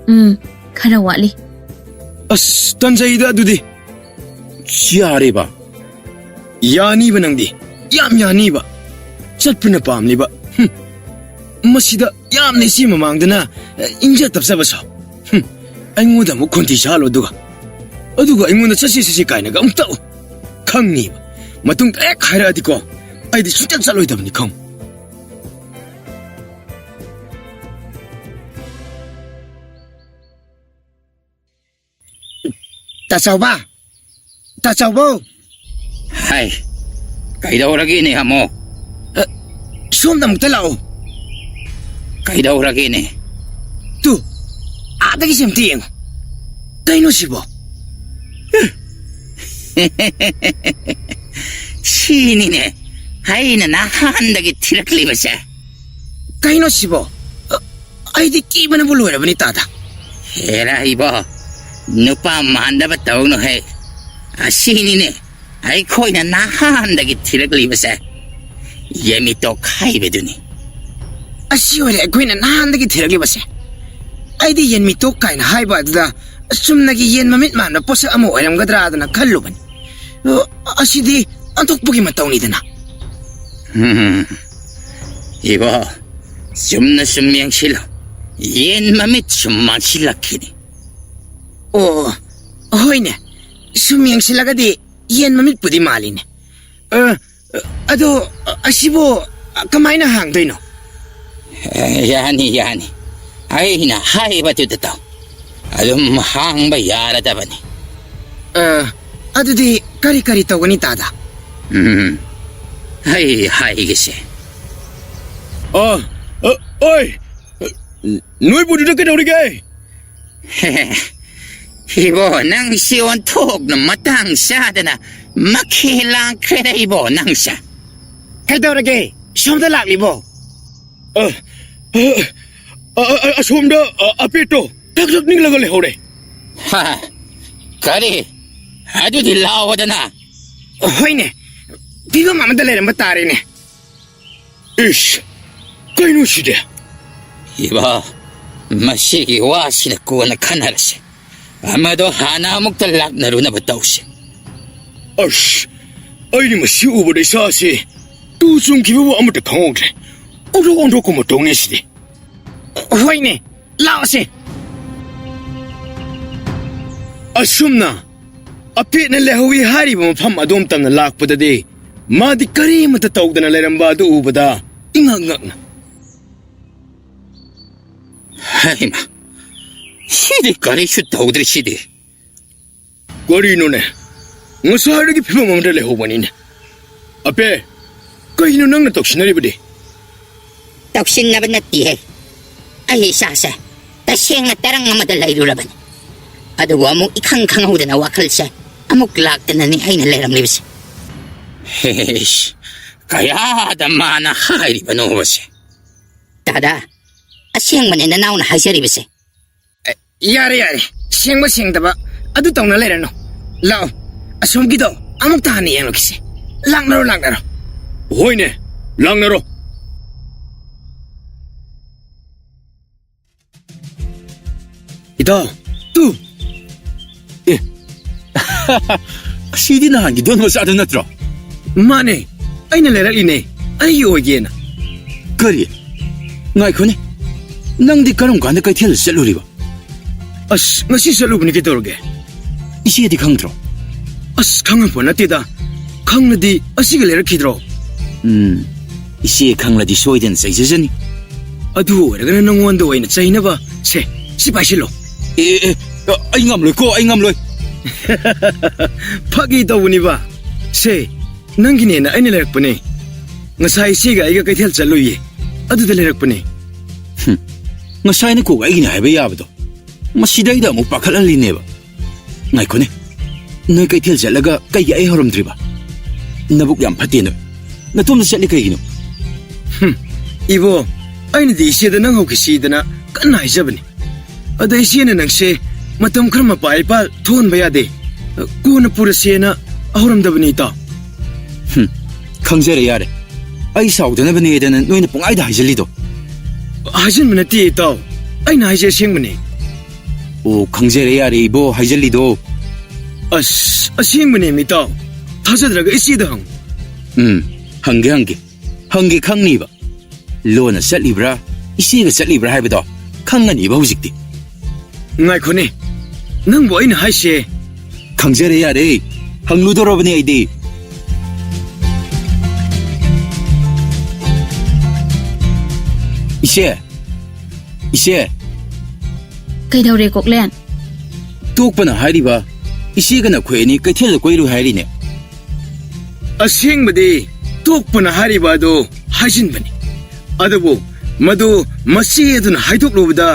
ꯎꯝ, ꯈꯔ ꯋꯥꯠꯂꯤ꯫ ꯑꯁ, ꯇꯟꯖꯩꯗ ꯑꯗꯨꯗꯤ꯫ ꯌꯥꯔꯦꯕ꯫ ꯌꯥꯅꯤꯕ ꯅꯪꯗꯤ꯫ ꯌꯥꯝ ꯌꯥꯅꯤꯕ꯫ ꯆꯠꯄꯅ ꯄꯥꯝꯂꯤꯕ꯫ ꯍꯨꯝ꯫ ꯃꯁꯤꯗ ꯌꯥꯝꯅ ꯏꯆꯦ ꯃꯃꯥꯡꯗꯅ, ꯑ, ꯏꯪꯖ ꯇꯞꯆꯕ ꯁꯥꯎ꯫ ꯍꯨꯝ꯫ ꯑꯩꯉꯣꯟꯗ ꯑꯃꯨꯛ ꯈꯣꯟꯊꯤ ꯆꯥꯍꯜꯂꯣ ꯑꯗꯨꯒ꯫ ꯑꯗꯨꯒ ꯑꯩꯉꯣꯟꯗ ꯆꯠꯁꯤ ꯆꯠꯁꯤ ꯀꯥꯏꯅꯒ ꯑꯃꯨꯛ ꯇꯛꯎ꯫ ꯈꯪꯅꯤꯕ꯫ ꯃꯇꯨꯡꯗ ꯍꯦꯛ ꯍꯥꯏꯔꯛꯑꯗꯤꯀꯣ, ꯑꯩꯗꯤ ꯁꯨꯡꯆꯠ ꯆꯠꯂꯣꯏꯗꯕꯅꯤ ꯈꯪꯉꯨ꯫ ꯇꯥꯆꯧꯕ! ꯇꯥꯆꯧꯕꯧ! ꯍꯥꯏ, ꯀꯩꯗꯧꯔꯒꯦꯅꯦ ꯑꯃꯨꯛ? ꯑ, ꯁꯣꯝꯗ ꯑꯃꯨꯛꯇ ꯂꯥꯛꯑꯣ꯫ ꯀꯩꯗꯧꯔꯒꯦꯅꯦ? ꯇꯨ, ꯑꯥꯗꯒꯤꯁꯦ ꯑꯝꯇ ꯌꯦꯡꯉꯨ꯫ ꯀꯩꯅꯣ ꯁꯤꯕꯣ? ꯁꯤꯅꯤꯅꯦ ꯑꯩꯅ ꯅꯍꯥꯟꯗꯒꯤ ꯊꯤꯔꯛꯂꯤꯕꯁꯦ꯫ ꯀꯩꯅꯣ ꯁꯤꯕꯣ? ꯑ, ꯑꯩꯗꯤ ꯀꯤꯕꯅꯕꯨ ꯂꯣꯏꯔꯕꯅꯤ, ꯇꯥꯗ꯫ ꯍꯦꯔꯥ ꯏꯕꯣ, ꯅꯨꯄꯥ ꯃꯥꯟꯗꯕ ꯇꯧꯅꯨꯍꯦ꯫ ꯑꯁꯤꯅꯤꯅꯦ ꯑꯩꯈꯣꯏꯅ ꯅꯍꯥꯟꯗꯒꯤ ꯊꯤꯔꯛꯂꯤꯕꯁꯦ꯫ ꯌꯦꯃꯤꯇꯣꯛ ꯍꯥꯏꯕꯗꯨꯅꯤ꯫ ꯑꯁꯤ ꯑꯣꯏꯔꯦ ꯑꯩꯈꯣꯏꯅ ꯅꯍꯥꯟꯗꯒꯤ ꯊꯤꯔꯛꯂꯤꯕꯁꯦ꯫ ꯑꯩꯗꯤ ꯌꯦꯟ ꯃꯤꯇꯣꯛ ꯀꯥꯏꯅ ꯍꯥꯏꯕ ꯑꯗꯨꯗ ꯆꯨꯝꯅꯒꯤ ꯌꯦꯟ ꯃꯃꯤꯠ ꯃꯥꯟꯕ ꯄꯣꯠꯁꯛ ꯑꯃ ꯑꯣꯏꯔꯝꯒꯗ꯭ꯔꯥꯗꯅ ꯈꯜꯂꯨꯕꯅꯤ꯫ ꯑ, ꯑꯁꯤꯗꯤ ꯑꯣꯟꯊꯣꯛꯄꯒꯤ ꯃꯇꯧꯅꯤꯗꯅ꯫ ꯎꯝ꯫ ꯏꯕꯣ, ꯆꯨꯝꯅ ꯁꯨꯝ ꯌꯦꯡꯁꯤꯜꯂꯣ꯫ ꯌꯦꯟ ꯃꯃꯤꯠ ꯁꯨꯝ ꯃꯥꯟꯁꯤꯜꯂꯛꯈꯤꯅꯤ꯫ ꯑꯣ, ꯍꯣꯏꯅꯦ꯫ ꯁꯨꯝ ꯌꯦꯡꯁꯤꯜꯂꯒꯗꯤ ꯌꯦꯟ ꯃꯃꯤꯠꯄꯨꯗꯤ ꯃꯥꯜꯂꯤꯅꯦ꯫ ꯑ, ꯑꯗꯣ, ꯑꯁꯤꯕꯨ ꯀꯃꯥꯏꯅ ꯍꯥꯡꯗꯣꯏꯅꯣ? ꯑꯦ, ꯌꯥꯅꯤ, ꯌꯥꯅꯤ꯫ ꯑꯩꯅ ꯍꯥꯏꯕꯗꯨꯗ ꯇꯧ꯫ ꯑꯗꯨꯝ ꯍꯥꯡꯕ ꯌꯥꯔꯗꯕꯅꯤ꯫ ꯑ, ꯑꯗꯨꯗꯤ ꯀꯔꯤ ꯀꯔꯤ ꯇꯧꯒꯅꯤ, ꯇꯥꯗ? ꯎꯝ, ꯑꯩ ꯍꯥꯏꯒꯦꯁꯦ꯫ ꯑ, ꯑ, ꯑꯣꯏ! ꯅꯣꯏꯕꯨ ꯑꯗꯨꯗ ꯀꯩꯗꯧꯔꯤꯒꯦ? ꯏꯕꯣ, ꯅꯪꯁꯤ ꯑꯣꯟꯊꯣꯛꯅ ꯃꯇꯥꯡ ꯆꯥꯗꯅ ꯃꯈꯦꯜ ꯂꯥꯡꯈ꯭ꯔꯦꯗ, ꯏꯕꯣ, ꯅꯪꯁꯦ꯫ ꯀꯩꯗꯧꯔꯒꯦ? ꯁꯣꯝꯗ ꯂꯥꯛꯂꯤꯕꯣ? ꯑ, ꯑ, ꯑ, ꯑ, ꯑꯁꯣꯝꯗ, ꯑ, ꯑꯄꯦꯠꯇꯣ ꯊꯛ ꯊꯛ ꯅꯤꯛꯂꯒ ꯂꯩꯍꯧꯔꯦ꯫ ꯍꯥ, ꯀꯔꯤ? ꯑꯗꯨꯗꯤ ꯂꯥꯎꯑꯣꯗꯅ꯫ ꯍꯣꯏꯅꯦ, ꯐꯤꯕꯝ ꯑꯃꯗ ꯂꯩꯔꯝꯕ ꯇꯥꯔꯦꯅꯦ꯫ ꯏꯁ, ꯀꯩꯅꯣ ꯁꯤꯗꯤ? ꯏꯕꯣ, ꯃꯁꯤꯒꯤ ꯋꯥꯁꯤꯅ ꯀꯣꯟꯅ ꯈꯟꯅꯔꯁꯤ꯫ ꯑꯃꯗꯣ ꯍꯥꯟꯅ ꯑꯃꯨꯛꯇ ꯂꯥꯛꯅꯔꯨꯅꯕ ꯇꯧꯁꯤ꯫ ꯑꯁ, ꯑꯩꯗꯤ ꯃꯁꯤ ꯎꯕꯗ ꯏꯁꯥꯁꯦ ꯇꯨ ꯆꯨꯡꯈꯤꯕꯕꯨ ꯑꯃꯠꯇ ꯈꯪꯍꯧꯗ꯭ꯔꯦ꯫ ꯑꯣꯟꯊꯣꯛ ꯑꯣꯟꯊꯣꯛꯄ ꯃꯇꯧꯅꯦ ꯁꯤꯗꯤ꯫ ꯍꯣꯏꯅꯦ, ꯂꯥꯛꯑꯣꯁꯦ꯫ ꯑꯁꯨꯝꯅ ꯑꯄꯦꯠꯅ ꯂꯩꯍꯧꯏ ꯍꯥꯏꯔꯤꯕ ꯃꯐꯝ ꯑꯗꯣꯝ ꯇꯝꯅ ꯂꯥꯛꯄꯗꯗꯤ ꯃꯥꯗꯤ ꯀꯔꯤꯃꯠꯇ ꯇꯧꯗꯅ ꯂꯩꯔꯝꯕ ꯑꯗꯨ ꯎꯕꯗ ꯏꯉꯛ ꯉꯛꯅ꯫ ꯍꯩꯃꯥ, ꯁꯤꯗꯤ ꯀꯔꯤꯁꯨ ꯇꯧꯗ꯭ꯔꯤ ꯁꯤꯗꯤ꯫ ꯀꯔꯤꯅꯣꯅꯦ? ꯉꯁꯥꯏꯗꯒꯤ ꯐꯤꯕꯝ ꯑꯃꯗ ꯂꯩꯍꯧꯕꯅꯤꯅꯦ꯫ ꯑꯄꯦ, ꯀꯩꯅꯣ ꯅꯪꯅ ꯇꯧꯁꯤꯟꯅꯔꯤꯕꯗꯤ? ꯇꯧꯁꯤꯟꯅꯕ ꯅꯠꯇꯦꯍꯦ꯫ ꯑꯩ ꯏꯁꯥꯁꯦ ꯇꯁꯦꯡꯅ ꯇꯔꯪ ꯑꯃꯗ ꯂꯩꯔꯨꯔꯕꯅꯤ꯫ ꯑꯗꯨꯕꯨ ꯑꯃꯨꯛ ꯏꯈꯪ ꯈꯪꯍꯧꯗꯅ ꯋꯥꯈꯜꯁꯦ ꯑꯃꯨꯛ ꯂꯥꯛꯇꯅꯅꯤ ꯑꯩꯅ ꯂꯩꯔꯝꯂꯤꯕꯁꯦ꯫ ꯍꯦꯁ, ꯀꯌꯥꯗ ꯃꯥꯅ ꯍꯥꯏꯔꯤꯕꯅꯣꯕꯁꯦ? ꯗꯥꯗꯥ, ꯑꯁꯦꯡꯕꯅꯦ ꯅꯅꯥꯎꯅ ꯍꯥꯏꯖꯔꯤꯕꯁꯦ꯫ ꯑꯦ, ꯌꯥꯔꯦ, ꯌꯥꯔꯦ꯫ ꯁꯦꯡꯕ ꯁꯦꯡꯗꯕ ꯑꯗꯨ ꯇꯧꯅ ꯂꯩꯔꯅꯨ꯫ ꯂꯥꯛꯑꯣ, ꯑꯁꯣꯝꯒꯤꯗꯣ ꯑꯃꯨꯛꯇ ꯍꯥꯟꯅ ꯌꯦꯡꯂꯨꯈꯤꯁꯦ꯫ ꯂꯥꯛꯅꯔꯣ, ꯂꯥꯛꯅꯔꯣ꯫ ꯍꯣꯏꯅꯦ, ꯂꯥꯛꯅꯔꯣ꯫ ꯏꯇꯥꯎ, ꯇꯨ꯫ ꯑꯦ, ꯑꯁꯤꯗꯤ ꯅꯍꯥꯟꯒꯤ ꯗꯣꯟ ꯃꯆꯥꯗꯨ ꯅꯠꯇ꯭ꯔꯣ? ꯃꯥꯅꯦ, ꯑꯩꯅ ꯂꯩꯔꯛꯂꯤꯅꯦ, ꯑꯩꯒꯤ ꯑꯣꯏꯒꯦꯅ꯫ ꯀꯔꯤ? ꯉꯥꯏꯈꯣꯅꯦ, ꯅꯪꯗꯤ ꯀꯔꯝ ꯀꯥꯟꯗ ꯀꯩꯊꯦꯜꯗ ꯆꯠꯂꯨꯔꯤꯕ? ꯑꯁ, ꯉꯁꯤ ꯆꯠꯂꯨꯕꯅꯤ, ꯀꯩꯗꯧꯔꯒꯦ? ꯏꯆꯦꯗꯤ ꯈꯪꯗ꯭ꯔꯣ? ꯑꯁ, ꯈꯪꯉꯛꯄ ꯅꯠꯇꯦꯗ꯫ ꯈꯪꯂꯗꯤ ꯑꯁꯤꯒ ꯂꯩꯔꯛꯈꯤꯗ꯭ꯔꯣ? ꯎꯝ, ꯏꯆꯦ ꯈꯪꯂꯗꯤ ꯁꯣꯏꯗꯅ ꯆꯩꯖꯖꯅꯤ꯫ ꯑꯗꯨ ꯑꯣꯏꯔꯒꯅ ꯅꯪꯉꯣꯟꯗ ꯑꯣꯏꯅ ꯆꯩꯅꯕ꯫ ꯁꯦ, ꯁꯤ ꯄꯥꯏꯁꯤꯜꯂꯣ꯫ ꯑꯦ, ꯑꯦ, ꯑꯩ ꯉꯝꯂꯣꯏꯀꯣ, ꯑꯩ ꯉꯝꯂꯣꯏ꯫ ꯐꯥꯒꯤ ꯇꯧꯕꯅꯤꯕ꯫ ꯁꯦ, ꯅꯪꯒꯤꯅꯦꯅ ꯑꯩꯅ ꯂꯩꯔꯛꯄꯅꯦ꯫ ꯉꯁꯥꯏ ꯏꯆꯦꯒ ꯑꯩꯒ ꯀꯩꯊꯦꯜ ꯆꯠꯂꯨꯏꯌꯦ, ꯑꯗꯨꯗ ꯂꯩꯔꯛꯄꯅꯦ꯫ ꯍꯨꯝ, ꯉꯁꯥꯏꯅ ꯀꯣꯛ ꯑꯩꯒꯤꯅꯦ ꯍꯥꯏꯕ ꯌꯥꯕꯗꯣ, ꯃꯁꯤꯗꯩꯗ ꯑꯃꯨꯛ ꯄꯥꯈꯠꯍꯜꯂꯤꯅꯦꯕ꯫ ꯉꯥꯏꯈꯣꯅꯦ, ꯅꯣꯏ ꯀꯩꯊꯦꯜ ꯆꯠꯂꯒ ꯀꯩꯒꯤ ꯑꯩ ꯍꯧꯔꯝꯗ꯭ꯔꯤꯕ? ꯅꯕꯨꯛ ꯌꯥꯝ ꯐꯠꯇꯦ ꯅꯣꯏ꯫ ꯅꯇꯣꯝꯗ ꯆꯠꯂꯤ ꯀꯩꯒꯤꯅꯣ? ꯍꯨꯝ, ꯏꯕꯣ, ꯑꯩꯅꯗꯤ ꯏꯆꯦꯗ ꯅꯪ ꯍꯧꯈꯤꯁꯤꯗꯅ ꯀꯟꯅ ꯍꯥꯏꯖꯕꯅꯤ꯫ ꯑꯗ ꯏꯆꯦꯅ ꯅꯪꯁꯦ ꯃꯇꯝ ꯈꯔ ꯃꯄꯥ ꯏꯄꯥ ꯊꯣꯛꯍꯟꯕ ꯌꯥꯗꯦ, ꯀꯣꯟꯅ ꯄꯨꯔꯁꯦꯅ ꯍꯧꯔꯝꯗꯕꯅꯤ, ꯏꯇꯥꯎ꯫ ꯍꯨꯝ, ꯈꯪꯖꯔꯦ, ꯌꯥꯔꯦ꯫ ꯑꯩ ꯁꯥꯎꯗꯅꯕꯅꯦꯗꯅ ꯅꯣꯏꯅ ꯄꯨꯡꯍꯥꯏꯗ ꯍꯥꯏꯖꯜꯂꯤꯗꯣ꯫ ꯍꯥꯏꯖꯟꯕ ꯅꯠꯇꯦ, ꯏꯇꯥꯎ꯫ ꯑꯩꯅ ꯍꯥꯏꯁꯦ ꯑꯁꯦꯡꯕꯅꯦ꯫ ꯑꯣ, ꯈꯪꯖꯔꯦ, ꯌꯥꯔꯦ, ꯏꯕꯣ, ꯍꯥꯏꯖꯜꯂꯤꯗꯣ꯫ ꯑꯁ, ꯑꯁꯦꯡꯕꯅꯦ, ꯏꯇꯥꯎ꯫ ꯊꯥꯖꯗ꯭ꯔꯒ ꯏꯆꯦꯗ ꯍꯪꯉꯨ꯫ ꯎꯝ, ꯍꯪꯒꯦ, ꯍꯪꯒꯦ꯫ ꯍꯪꯒꯦ ꯈꯪꯅꯤꯕ꯫ ꯂꯣꯟꯅ ꯆꯠꯂꯤꯕ꯭ꯔꯥ, ꯏꯆꯦꯒ ꯆꯠꯂꯤꯕ꯭ꯔꯥ ꯍꯥꯏꯕꯗꯣ ꯈꯪꯉꯅꯤꯕ ꯍꯧꯖꯤꯛꯇꯤ꯫ ꯉꯥꯏꯈꯣꯅꯦ, ꯅꯪꯕꯨ ꯑꯩꯅ ꯍꯥꯏꯁꯦ꯫ ꯈꯪꯖꯔꯦ, ꯌꯥꯔꯦ꯫ ꯍꯪꯂꯨꯗꯧꯔꯕꯅꯦ ꯑꯩꯗꯤ꯫ ꯏꯆꯦ, ꯏꯆꯦ꯫ ꯀꯩꯗꯧꯔꯦ, ꯀꯣꯛꯂꯦꯟ? ꯇꯣꯛꯄꯅ ꯍꯥꯏꯔꯤꯕ, ꯏꯆꯦꯒ ꯅꯈꯣꯏ ꯑꯅꯤ ꯀꯩꯊꯦꯜꯗ ꯀꯣꯏꯔꯨꯏ ꯍꯥꯏꯔꯤꯅꯦ꯫ ꯑꯁꯦꯡꯕꯗꯤ ꯇꯣꯛꯄꯅ ꯍꯥꯏꯔꯤꯕ ꯑꯗꯨ ꯍꯥꯏꯖꯤꯟꯕꯅꯤ꯫ ꯑꯗꯨꯕꯨ ꯃꯗꯨ ꯃꯆꯦ ꯑꯗꯨꯅ ꯍꯥꯏꯗꯣꯛꯂꯨꯕꯗ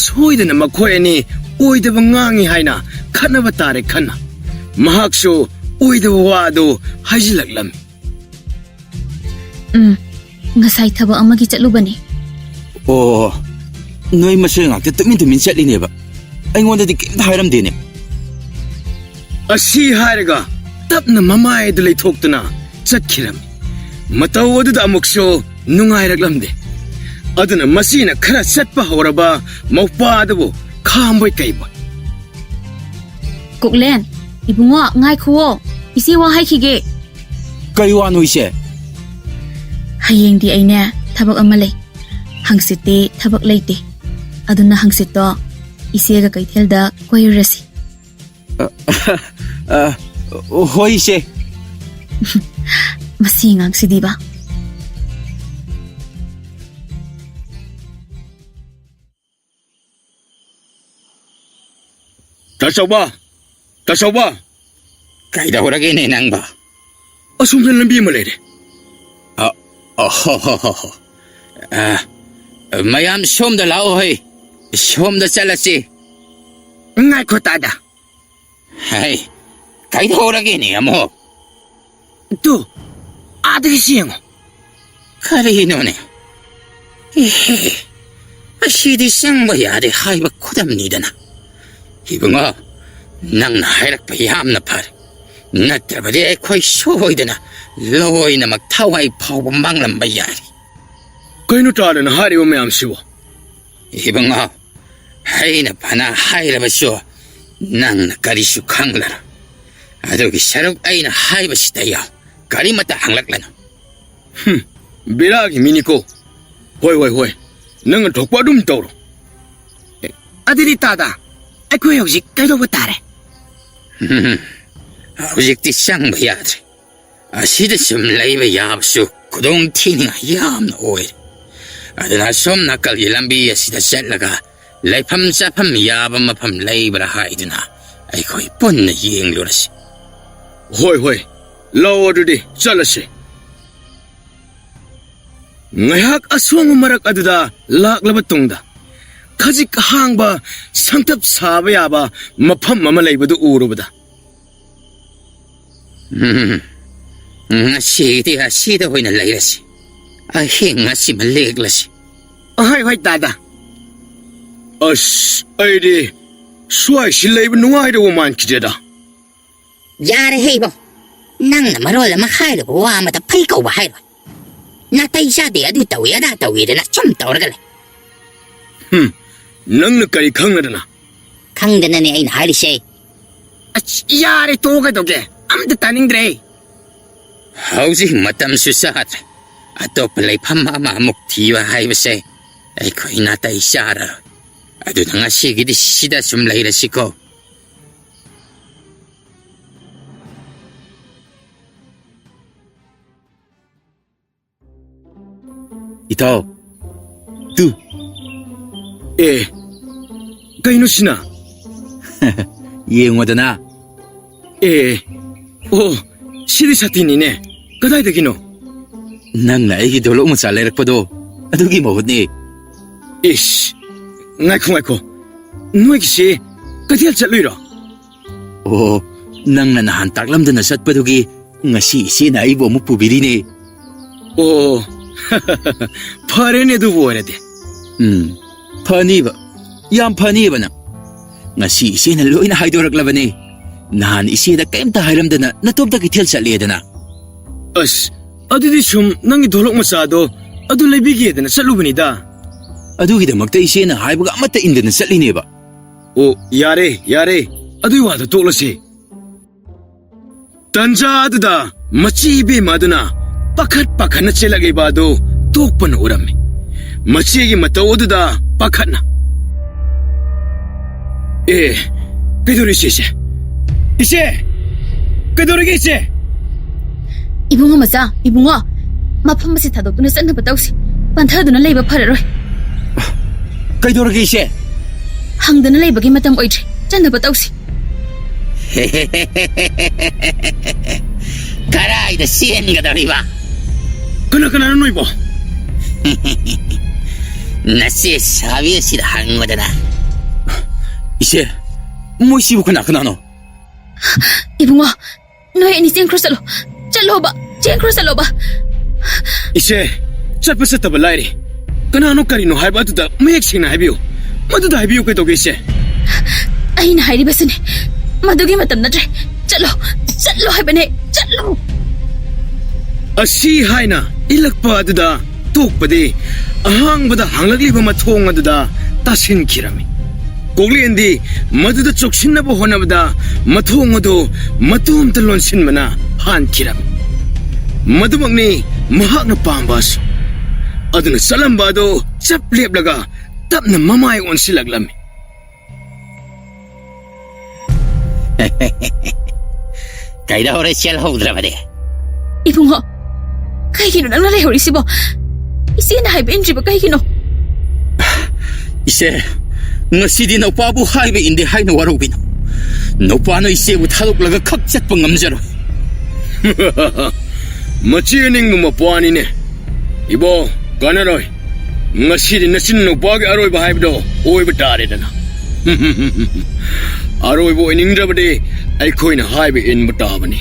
ꯁꯣꯏꯗꯅ ꯃꯈꯣꯏ ꯑꯅꯤ ꯑꯣꯏꯗꯕ ꯉꯥꯡꯉꯤ ꯍꯥꯏꯅ ꯈꯠꯅꯕ ꯇꯥꯔꯦ ꯈꯟꯅ ꯃꯍꯥꯛꯁꯨ ꯑꯣꯏꯗꯕ ꯋꯥ ꯑꯗꯨ ꯍꯥꯏꯖꯤꯜꯂꯛꯂꯝꯃꯤ꯫ ꯎꯝ, ꯉꯁꯥꯏ ꯊꯕꯛ ꯑꯃꯒꯤ ꯆꯠꯂꯨꯕꯅꯤ꯫ ꯑꯣ, ꯅꯣꯏ ꯃꯁꯦꯜ ꯉꯥꯛꯇ ꯇꯨꯃꯤꯟ ꯇꯨꯃꯤꯟ ꯆꯠꯂꯤꯅꯦꯕ꯫ ꯑꯩꯉꯣꯟꯗꯗꯤ ꯀꯩꯝꯇ ꯍꯥꯏꯔꯝꯗꯦꯅꯦ꯫ ꯑꯁꯤ ꯍꯥꯏꯔꯒ ꯇꯞꯅ ꯃꯃꯥꯏꯗ ꯂꯩꯊꯣꯛꯇꯨꯅ ꯆꯠꯈꯤꯔꯝꯃꯤ꯫ ꯃꯇꯧ ꯑꯗꯨꯗ ꯑꯃꯨꯛꯁꯨ ꯅꯨꯡꯉꯥꯏꯔꯛꯂꯝꯗꯦ꯫ ꯑꯗꯨꯅ ꯃꯁꯤꯅ ꯈꯔ ꯆꯠꯄ ꯍꯧꯔꯕ ꯃꯧꯄꯥ ꯑꯗꯨꯕꯨ ꯈꯥꯝꯕꯣꯏ ꯀꯩꯕꯣꯏ꯫ ꯀꯣꯛꯂꯦꯟ, ꯏꯕꯨꯡꯉꯣ, ꯉꯥꯏꯈꯨꯋꯣ꯫ ꯏꯆꯦ ꯋꯥ ꯍꯥꯏꯈꯤꯒꯦ꯫ ꯀꯩ ꯋꯥꯅꯣ ꯏꯆꯦ? ꯍꯌꯦꯡꯗꯤ ꯑꯩꯅꯦ ꯊꯕꯛ ꯑꯃ ꯂꯩ꯫ ꯍꯪꯆꯤꯠꯇꯤ ꯊꯕꯛ ꯂꯩꯇꯦ꯫ ꯑꯗꯨꯅ ꯍꯪꯆꯤꯠꯇꯣ ꯏꯆꯦꯒ ꯀꯩꯊꯦꯜꯗ ꯀꯣꯏꯔꯨꯔꯁꯤ꯫ ꯑ, ꯑ, ꯍꯣꯏ ꯏꯆꯦ꯫ ꯃꯁꯤ ꯑꯉꯥꯡꯁꯤꯗꯤꯕ꯫ ꯇꯥꯆꯧꯕ! ꯇꯥꯆꯧꯕ! ꯀꯩꯗꯧꯔꯒꯦꯅꯦ ꯅꯪꯕꯣ? ꯑꯁꯣꯝꯗ ꯂꯝꯕꯤ ꯑꯃ ꯂꯩꯔꯦ꯫ ꯑ, ꯑ, ꯍꯣ, ꯍꯣ, ꯍꯣ, ꯍꯣ꯫ ꯑ, ꯃꯌꯥꯝ ꯁꯣꯝꯗ ꯂꯥꯛꯑꯣ ꯍꯩ꯫ ꯁꯣꯝꯗ ꯆꯠꯂꯁꯤ꯫ ꯉꯥꯏꯈꯣ ꯇꯥꯗ꯫ ꯍꯩ, ꯀꯩꯗꯧꯔꯒꯦꯅꯦ ꯑꯃꯨꯛ? ꯇꯨ, ꯑꯥꯗꯒꯤꯁꯤ ꯌꯦꯡꯉꯣ꯫ ꯀꯔꯤꯅꯣꯅꯦ? ꯏꯍꯦ, ꯑꯁꯤꯗꯤ ꯆꯪꯕ ꯌꯥꯗꯦ ꯍꯥꯏꯕ ꯈꯨꯗꯝꯅꯤꯗꯅ꯫ ꯏꯕꯨꯡꯉꯣ, ꯅꯪꯅ ꯍꯥꯏꯔꯛꯄ ꯌꯥꯝꯅ ꯐꯔꯦ꯫ ꯅꯠꯇ꯭ꯔꯕꯗꯤ ꯑꯩꯈꯣꯏ ꯁꯣꯏꯗꯅ ꯂꯣꯏꯅꯃꯛ ꯊꯋꯥꯏ ꯐꯥꯎꯕ ꯃꯥꯡꯂꯝꯕ ꯌꯥꯏ꯫ ꯀꯩꯅꯣ ꯇꯥꯗꯅ ꯍꯥꯏꯔꯤꯕ ꯃꯌꯥꯝꯁꯤꯕꯨ? ꯏꯕꯨꯡꯉꯣ, ꯑꯩꯅ ꯐꯅ ꯍꯥꯏꯔꯕꯁꯨ ꯅꯪꯅ ꯀꯔꯤꯁꯨ ꯈꯪꯂꯔꯣꯏ꯫ ꯑꯗꯨꯒꯤ ꯁꯔꯨꯛ ꯑꯩꯅ ꯍꯥꯏꯕꯁꯤꯗ ꯌꯥꯎ, ꯀꯔꯤꯃꯠꯇ ꯍꯪꯂꯛꯂꯅꯨ꯫ ꯍꯨꯝ, ꯕꯦꯔꯥꯒꯤ ꯃꯤꯅꯤꯀꯣ꯫ ꯍꯣꯏ, ꯍꯣꯏ, ꯍꯣꯏ, ꯅꯪꯅ ꯊꯣꯛꯄ ꯑꯗꯨꯝ ꯇꯧꯔꯣ꯫ ꯑꯦ, ꯑꯗꯨꯗꯤ ꯇꯥꯗ, ꯑꯩꯈꯣꯏ ꯍꯧꯖꯤꯛ ꯀꯩꯗꯧꯕ ꯇꯥꯔꯦ? ꯍꯨꯝ, ꯍꯧꯖꯤꯛꯇꯤ ꯆꯪꯕ ꯌꯥꯗ꯭ꯔꯦ꯫ ꯑꯁꯤꯗ ꯁꯨꯝ ꯂꯩꯕ ꯌꯥꯕꯁꯨ ꯈꯨꯗꯣꯡ ꯊꯤꯅꯤꯡꯉꯥꯏ ꯌꯥꯝꯅ ꯑꯣꯏꯔꯦ꯫ ꯑꯗꯨꯅ ꯑꯁꯣꯝ ꯅꯥꯀꯜꯒꯤ ꯂꯝꯕꯤ ꯑꯁꯤꯗ ꯆꯠꯂꯒ ꯂꯩꯐꯝ ꯆꯥꯐꯝ ꯌꯥꯕ ꯃꯐꯝ ꯂꯩꯕ꯭ꯔꯥ ꯍꯥꯏꯗꯨꯅ ꯑꯩꯈꯣꯏ ꯄꯨꯟꯅ ꯌꯦꯡꯂꯨꯔꯁꯤ꯫ ꯍꯣꯏ, ꯍꯣꯏ, ꯂꯥꯛꯑꯣ, ꯑꯗꯨꯗꯤ ꯆꯠꯂꯁꯤ꯫ ꯉꯥꯏꯍꯥꯛ ꯑꯁꯣꯡꯕ ꯃꯔꯛ ꯑꯗꯨꯗ ꯂꯥꯛꯂꯕ ꯇꯨꯡꯗ, ꯈꯖꯤꯛ ꯍꯥꯡꯕ, ꯁꯪꯇꯞ ꯁꯥꯕ ꯌꯥꯕ ꯃꯐꯝ ꯑꯃ ꯂꯩꯕꯗꯨ ꯎꯔꯨꯕꯗ, "ꯎꯝ, ꯉꯁꯤꯗꯤ ꯑꯁꯤꯗ ꯑꯣꯏꯅ ꯂꯩꯔꯁꯤ꯫ ꯑꯍꯤꯡ ꯑꯁꯤꯃ ꯂꯦꯛꯂꯁꯤ꯫" "ꯑꯍꯣꯏ, ꯍꯣꯏ, ꯗꯥꯗꯥ꯫" "ꯑꯁ, ꯑꯩꯗꯤ ꯁ꯭ꯋꯥꯏꯁꯤ ꯂꯩꯕ ꯅꯨꯡꯉꯥꯏꯗꯧꯕ ꯃꯥꯟꯈꯤꯗꯦꯗ꯫" "ꯌꯥꯔꯦꯍꯦ ꯏꯕꯣ, ꯅꯪꯅ ꯃꯔꯣꯜ ꯑꯃ ꯍꯥꯏꯔꯨꯕ ꯋꯥ ꯑꯃꯗ ꯐꯩ ꯀꯧꯕ ꯍꯥꯏꯔꯣꯏ꯫ ꯅꯥꯇꯩ ꯆꯥꯗꯦ, ꯑꯗꯨ ꯇꯧꯏ ꯑꯗꯥ ꯇꯧꯏꯗꯅ ꯁꯨꯝ ꯇꯧꯔꯒ ꯂꯩ꯫" "ꯍꯨꯝ, ꯅꯪꯅ ꯀꯔꯤ ꯈꯪꯂꯗꯅ?" "ꯈꯪꯗꯅꯅꯦ ꯑꯩꯅ ꯍꯥꯏꯔꯤꯁꯦ꯫" "ꯑꯁ, ꯌꯥꯔꯦ, ꯇꯣꯛꯑꯣ, ꯀꯩꯗꯧꯒꯦ? ꯑꯝꯇ ꯇꯥꯅꯤꯡꯗ꯭ꯔꯦ꯫ ꯍꯧꯖꯤꯛ ꯃꯇꯝꯁꯨ ꯆꯥꯗ꯭ꯔꯦ꯫ ꯑꯇꯣꯞꯄ ꯂꯩꯐꯝ ꯑꯃ ꯑꯃꯨꯛ ꯊꯤꯕ ꯍꯥꯏꯕꯁꯦ ꯑꯩꯈꯣꯏ ꯅꯥꯇꯩ ꯆꯥꯔꯔꯣꯏ꯫ ꯑꯗꯨꯅ ꯉꯁꯤꯒꯤꯗꯤ ꯁꯤꯗ ꯁꯨꯝ ꯂꯩꯔꯁꯤꯀꯣ꯫" ꯏꯇꯥꯎ, ꯇꯨ꯫ ꯑꯦ, ꯀꯩꯅꯣ ꯁꯤꯅ? ꯌꯦꯡꯉꯣꯗꯅ꯫ ꯑꯦ, ꯑꯣ, ꯁꯤꯗꯤ ꯁꯥꯇꯤꯟꯅꯤꯅꯦ꯫ ꯀꯗꯥꯏꯗꯒꯤꯅꯣ? ꯅꯪꯅ ꯑꯩꯒꯤ ꯗꯣꯂꯣꯛ ꯃꯆꯥ ꯂꯩꯔꯛꯄꯗꯣ, ꯑꯗꯨꯒꯤ ꯃꯍꯨꯠꯅꯤ꯫ ꯏꯁ, ꯉꯥꯏꯈꯣ, ꯉꯥꯏꯈꯣ꯫ ꯅꯣꯏꯒꯤꯁꯤ ꯀꯩꯊꯦꯜ ꯆꯠꯂꯨꯏꯔꯣ? ꯑꯣ, ꯅꯪꯅ ꯅꯍꯥꯟ ꯇꯥꯛꯂꯝꯗꯅ ꯆꯠꯄꯗꯨꯒꯤ ꯉꯁꯤ ꯏꯆꯦꯅ ꯑꯩꯕꯨ ꯑꯃꯨꯛ ꯄꯨꯕꯤꯔꯤꯅꯦ꯫ ꯑꯣ, ꯐꯔꯦꯅꯦ ꯑꯗꯨꯕꯨ ꯑꯣꯏꯔꯗꯤ꯫ ꯎꯝ, ꯐꯅꯤꯕ, ꯌꯥꯝ ꯐꯅꯤꯕ ꯅꯪ꯫ ꯉꯁꯤ ꯏꯆꯦꯅ ꯂꯣꯏꯅ ꯍꯥꯏꯗꯣꯔꯛꯂꯕꯅꯦ꯫ ꯅꯍꯥꯟ ꯏꯆꯦꯗ ꯀꯩꯝꯇ ꯍꯥꯏꯔꯝꯗꯅ ꯅꯇꯣꯝꯇ ꯀꯩꯊꯦꯜ ꯆꯠꯂꯦꯗꯅ꯫ ꯑꯁ, ꯑꯗꯨꯗꯤ ꯁꯨꯝ ꯅꯪꯒꯤ ꯗꯣꯂꯣꯛ ꯃꯆꯥꯗꯣ ꯑꯗꯨ ꯂꯩꯕꯤꯒꯦꯗꯅ ꯆꯠꯂꯨꯕꯅꯤꯗ꯫ ꯑꯗꯨꯒꯤꯗꯃꯛꯇ ꯏꯆꯦꯅ ꯍꯥꯏꯕꯒ ꯑꯃꯠꯇ ꯏꯟꯗꯅ ꯆꯠꯂꯤꯅꯦꯕ꯫ ꯑꯣ, ꯌꯥꯔꯦ, ꯌꯥꯔꯦ꯫ ꯑꯗꯨꯏ ꯋꯥꯗꯣ ꯇꯣꯛꯂꯁꯤ꯫ ꯇꯟꯖꯥ ꯑꯗꯨꯗ ꯃꯆꯦ ꯏꯕꯦꯝꯃ ꯑꯗꯨꯅ ꯄꯥꯈꯠ ꯄꯥꯈꯠꯅ ꯆꯦꯜꯂꯛꯂꯤꯕ ꯑꯗꯨ ꯇꯣꯛꯄꯅ ꯎꯔꯝꯃꯤ꯫ ꯃꯆꯦꯒꯤ ꯃꯇꯧ ꯑꯗꯨꯗ ꯄꯥꯈꯠꯅ, "ꯑꯦ, ꯀꯩꯗꯧꯔꯦ ꯏꯆꯦ, ꯏꯆꯦ? ꯏꯆꯦ! ꯀꯩꯗꯧꯔꯒꯦ ꯏꯆꯦ?" "ꯏꯕꯨꯡꯉꯣ ꯃꯆꯥ, ꯏꯕꯨꯡꯉꯣ, ꯃꯐꯝ ꯑꯁꯤ ꯊꯥꯗꯣꯛꯇꯨꯅ ꯆꯠꯅꯕ ꯇꯧꯁꯤ꯫ ꯄꯟꯊꯗꯨꯅ ꯂꯩꯕ ꯐꯔꯔꯣꯏ꯫" "ꯀꯩꯗꯧꯔꯒꯦ ꯏꯆꯦ?" "ꯍꯪꯗꯅ ꯂꯩꯕꯒꯤ ꯃꯇꯝ ꯑꯣꯏꯗ꯭ꯔꯦ꯫ ꯆꯠꯅꯕ ꯇꯧꯁꯤ꯫" ꯀꯗꯥꯏꯗ ꯆꯦꯟꯒꯗꯧꯔꯤꯕ? ꯀꯅꯥ ꯀꯅꯥꯅꯣ ꯅꯣꯏꯕꯣ? ꯅꯆꯦ ꯁꯥꯕꯤ ꯑꯁꯤꯗ ꯍꯪꯉꯨꯗꯅ꯫ ꯏꯆꯦ, ꯃꯣꯏꯁꯤꯕꯨ ꯀꯅꯥ ꯀꯅꯥꯅꯣ? ꯏꯕꯨꯡꯉꯣ, ꯅꯣꯏ ꯑꯅꯤ ꯆꯦꯟꯈ꯭ꯔꯣ ꯆꯠꯂꯣ꯫ ꯆꯠꯂꯣꯕ, ꯆꯦꯟꯈ꯭ꯔꯣ ꯆꯠꯂꯣꯕ꯫ ꯏꯆꯦ, ꯆꯠꯄ ꯆꯠꯇꯕ ꯂꯥꯏꯔꯤ꯫ ꯀꯅꯥꯅꯣ ꯀꯔꯤꯅꯣ ꯍꯥꯏꯕ ꯑꯗꯨꯗ ꯃꯌꯦꯛ ꯁꯦꯡꯅ ꯍꯥꯏꯕꯤꯌꯨ꯫ ꯃꯗꯨꯗ ꯍꯥꯏꯕꯤꯌꯨ ꯀꯩꯗꯧꯒꯦ ꯏꯆꯦ? ꯑꯩꯅ ꯍꯥꯏꯔꯤꯕꯁꯤꯅꯤ꯫ ꯃꯗꯨꯒꯤ ꯃꯇꯝ ꯅꯠꯇ꯭ꯔꯦ꯫ ꯆꯠꯂꯣ, ꯆꯠꯂꯣ ꯍꯥꯏꯕꯅꯦ, ꯆꯠꯂꯣ꯫ ꯑꯁꯤ ꯍꯥꯏꯅ ꯏꯜꯂꯛꯄ ꯑꯗꯨꯗ ꯇꯣꯛꯄꯗꯤ ꯑꯍꯥꯡꯕꯗ ꯍꯥꯡꯂꯛꯂꯤꯕ ꯃꯊꯣꯡ ꯑꯗꯨꯗ ꯇꯥꯁꯤꯟꯈꯤꯔꯝꯃꯤ꯫ ꯀꯣꯛꯂꯦꯟꯗꯤ ꯃꯗꯨꯗ ꯆꯣꯛꯁꯤꯟꯅꯕ ꯍꯣꯠꯅꯕꯗ ꯃꯊꯣꯡ ꯑꯗꯨ ꯃꯇꯣꯝꯇ ꯂꯣꯟꯁꯤꯟꯕꯅ ꯍꯥꯟꯈꯤꯔꯝꯃꯤ꯫ ꯃꯗꯨꯃꯛꯅꯤ ꯃꯍꯥꯛꯅ ꯄꯥꯝꯕꯁꯨ꯫ ꯑꯗꯨꯅ ꯆꯠꯂꯝꯕ ꯑꯗꯨ ꯆꯞ ꯂꯦꯞꯂꯒ ꯇꯞꯅ ꯃꯃꯥꯏ ꯑꯣꯟꯁꯤꯜꯂꯛꯂꯝꯃꯤ꯫ ꯀꯩꯗꯧꯔꯦ ꯆꯦꯜꯍꯧꯗ꯭ꯔꯕꯗꯤ? ꯏꯕꯨꯡꯉꯣ, ꯀꯩꯒꯤꯅꯣ ꯅꯪꯅ ꯂꯩꯍꯧꯔꯤꯁꯤꯕꯣ? ꯏꯆꯦꯅ ꯍꯥꯏꯕ ꯏꯟꯗ꯭ꯔꯤꯕ ꯀꯩꯒꯤꯅꯣ? ꯏꯆꯦ, ꯉꯁꯤꯗꯤ ꯅꯧꯄꯥꯕꯨ ꯍꯥꯏꯕ ꯏꯟꯗꯦ ꯍꯥꯏꯅ ꯋꯥꯔꯧꯕꯤꯅꯨ꯫ ꯅꯧꯄꯥꯅ ꯏꯆꯦꯕꯨ ꯊꯥꯗꯣꯛꯂꯒ ꯈꯛ ꯆꯠꯄ ꯉꯝꯖꯔꯣꯏ꯫ ꯃꯆꯦ ꯅꯤꯡꯕ ꯃꯄꯥꯅꯤꯅꯦ꯫ ꯏꯕꯣ, ꯀꯥꯟꯅꯔꯣꯏ꯫ ꯉꯁꯤꯗꯤ ꯅꯆꯤꯟ ꯅꯨꯄꯥꯒꯤ ꯑꯔꯣꯏꯕ ꯍꯥꯏꯕꯗꯣ ꯑꯣꯏꯕ ꯇꯥꯔꯦꯗꯅ꯫ ꯑꯔꯣꯏꯕ ꯑꯣꯏꯅꯤꯡꯗ꯭ꯔꯕꯗꯤ ꯑꯩꯈꯣꯏꯅ ꯍꯥꯏꯕ ꯏꯟꯕ ꯇꯥꯕꯅꯤ꯫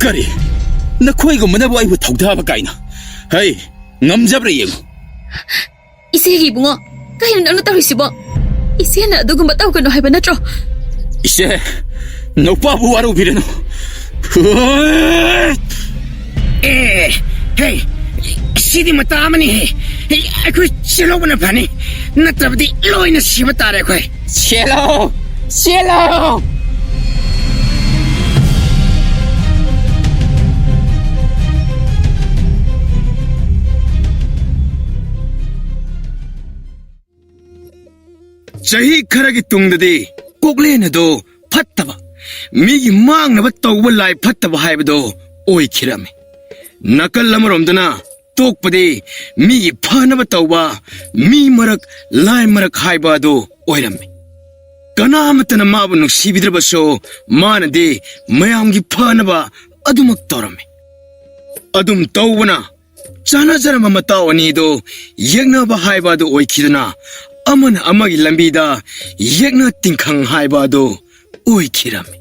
ꯀꯔꯤ? ꯅꯈꯣꯏꯒꯨꯝꯕꯅꯕꯨ ꯑꯩꯕꯨ ꯊꯧꯊꯥꯕ ꯀꯥꯏꯅ? ꯍꯩ, ꯉꯝꯖꯕ꯭ꯔꯥ ꯌꯦꯡꯉꯨ꯫ ꯏꯆꯦꯒꯤ ꯏꯕꯨꯡꯉꯣ, ꯀꯩꯅꯣ ꯅꯪꯅ ꯇꯧꯔꯤꯁꯤꯕꯣ? ꯏꯆꯦꯅ ꯑꯗꯨꯒꯨꯝꯕ ꯇꯧꯒꯅꯨ ꯍꯥꯏꯕ ꯅꯠꯇ꯭ꯔꯣ? ꯏꯆꯦ, ꯅꯧꯄꯥꯕꯨ ꯋꯥꯔꯧꯕꯤꯔꯅꯨ꯫ ꯑꯦ, ꯍꯦ, ꯁꯤꯗꯤ ꯃꯇꯥ ꯑꯃꯅꯤꯍꯦ꯫ ꯑꯩꯈꯣꯏ ꯆꯦꯜꯍꯧꯕꯅ ꯐꯅꯤ, ꯅꯠꯇ꯭ꯔꯕꯗꯤ ꯂꯣꯏꯅ ꯁꯤꯕ ꯇꯥꯔꯦ ꯑꯩꯈꯣꯏ꯫ ꯆꯦꯜꯂꯣ! ꯆꯦꯜꯂꯣ! ꯆꯍꯤ ꯈꯔꯒꯤ ꯇꯨꯡꯗꯗꯤ ꯀꯣꯛꯂꯦꯟ ꯑꯗꯨ ꯐꯠꯇꯕ, ꯃꯤꯒꯤ ꯃꯥꯡꯅꯕ ꯇꯧꯕ ꯂꯥꯏ ꯐꯠꯇꯕ ꯍꯥꯏꯕꯗꯨ ꯑꯣꯏꯈꯤꯔꯝꯃꯤ꯫ ꯅꯥꯀꯜ ꯑꯃꯔꯣꯝꯗꯅ ꯇꯣꯛꯄꯗꯤ ꯃꯤꯒꯤ ꯐꯅꯕ ꯇꯧꯕ, ꯃꯤ ꯃꯔꯛ, ꯂꯥꯏ ꯃꯔꯛ ꯍꯥꯏꯕ ꯑꯗꯨ ꯑꯣꯏꯔꯝꯃꯤ꯫ ꯀꯅꯥꯃꯠꯇꯅ ꯃꯥꯕꯨ ꯅꯨꯡꯁꯤꯕꯤꯗ꯭ꯔꯕꯁꯨ, ꯃꯥꯅꯗꯤ ꯃꯌꯥꯝꯒꯤ ꯐꯅꯕ ꯑꯗꯨꯃꯛ ꯇꯧꯔꯝꯃꯤ꯫ ꯑꯗꯨꯝ ꯇꯧꯕꯅ, ꯆꯥꯟꯅꯖꯔꯝꯕ ꯃꯇꯥꯎ ꯑꯅꯤꯗꯨ ꯌꯦꯛꯅꯕ ꯍꯥꯏꯕ ꯑꯗꯨ ꯑꯣꯏꯈꯤꯗꯨꯅ, ꯑꯃꯅ ꯑꯃꯒꯤ ꯂꯝꯕꯤꯗ ꯌꯦꯛꯅ ꯇꯤꯡꯈꯪ ꯍꯥꯏꯕ ꯑꯗꯨ ꯑꯣꯏꯈꯤꯔꯝꯃꯤ꯫